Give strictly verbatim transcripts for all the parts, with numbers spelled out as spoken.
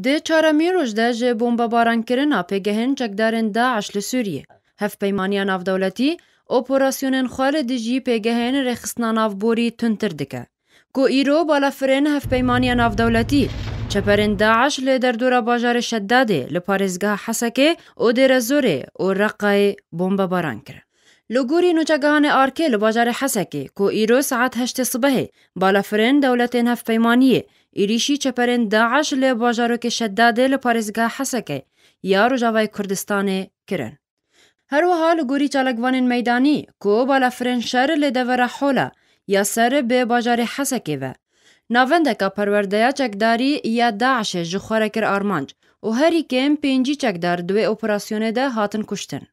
Di çaremîn roj de ji bombebaran kirina pêgehên çekdarên DAIŞ li Sûriyê, Hevpeymaniya Navdewletî operasyonên xwe li dijî pêgehên rêxistina navborî tundtir dike. Ku îro balafirên Hevpeymaniya Navdewletî çeperên DAIŞ li derdora bajarê Şedadê, li parêzgeha Hesekê û Dêrezorê û Reqayê bombebaran kirin. Li gorî nûçegihanê ARKê li bajarê Hesekê, ku îro saet heştê sibehê balafirên dewletên hevpeymaniyê êrîşî çeperên DAIŞ li bajarokê Şedadê li parêzgeha Hesekê ya Rojavayê Kurdistanê kirin. Her wiha li gorî çalakvanên meydanî, ku balafirên şer li devera Hola ya ser bi bajarê Hesekê ve navendeka perwerdeya çekdarî ya DAIŞê ji xwe re kir armanc û herî kêm pêncî çekdar di wê operasyonê de hatin kuştin.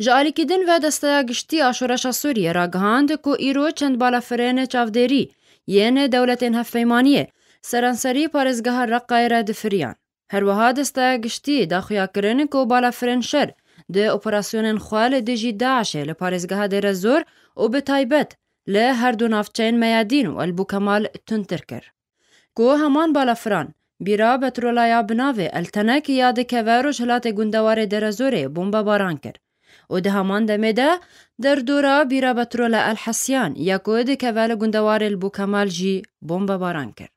Ji alîkî din ve Desteya Giştî a Şoreşa Sûriyê ragihand ku îro çend balafirên çavdêrî yên dewletên hevpeymaniyê seranserî parêzgeha Reqayê re difiriyan. Her wiha Desteya Giştî daxuya kirin ku balafirên şer di operasyonên xwe li dijî DAIŞê li parêzgeha Dêrezor û bi taybet li her du navçeyên Meyadîn û El Bûkemal tundtir kir. Ku heman balafiran bîra petrola ya bi navê El Tenek ya dikeve rojhilatê gundewarê Dêrezorê bombebaran kir û di heman demê de derdora bîra petrola El Hesyan ya ku dikeve li gundewarê El Bûkemal jî bombebaran kir.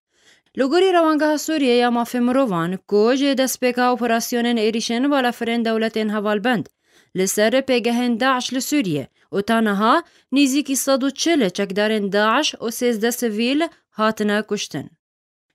Li gorî Rewangeha Sûriyê ya Mafê Mirovan, ku ji destpêka operasyonên êrîşên balafirên dewletên hevalbend li ser pêgehên DAIŞ li Sûriyê û ta niha nêzîkî sed û çil çekdarên DAIŞ û sêzdeh sivîl hatine kuştin.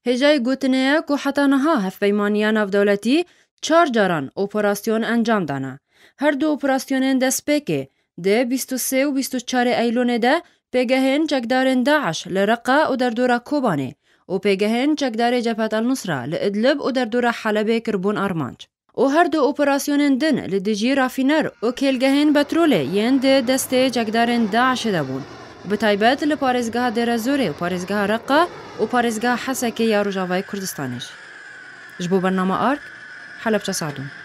Hêjayî gotinê ye ku heta niha Hevpeymaniya Navdewletî çar caran operasyon encam dane. Her du operasyonên destpêkê di bîst û sê û bîst û çarê Eylûnê de pêgehên çekdarên DAIŞ li Reqa û derdora Kobanê û pêgehên çekdarê Cebhet El Nusra li Idlib û derdora Helebê kirbûn armanc. Û her du operasyonên din li dijî rafîner û kêlgehên petrolê yên di destê çekdarên DAIŞê de bûn. Bi taybet li parêzgeha Dêrezorê û parêzgeha Reqa û parêzgeha Hesekê ya Rojavayê Kurdistanê jî. Ji bo bernama ARK, Helebçe Sadûn.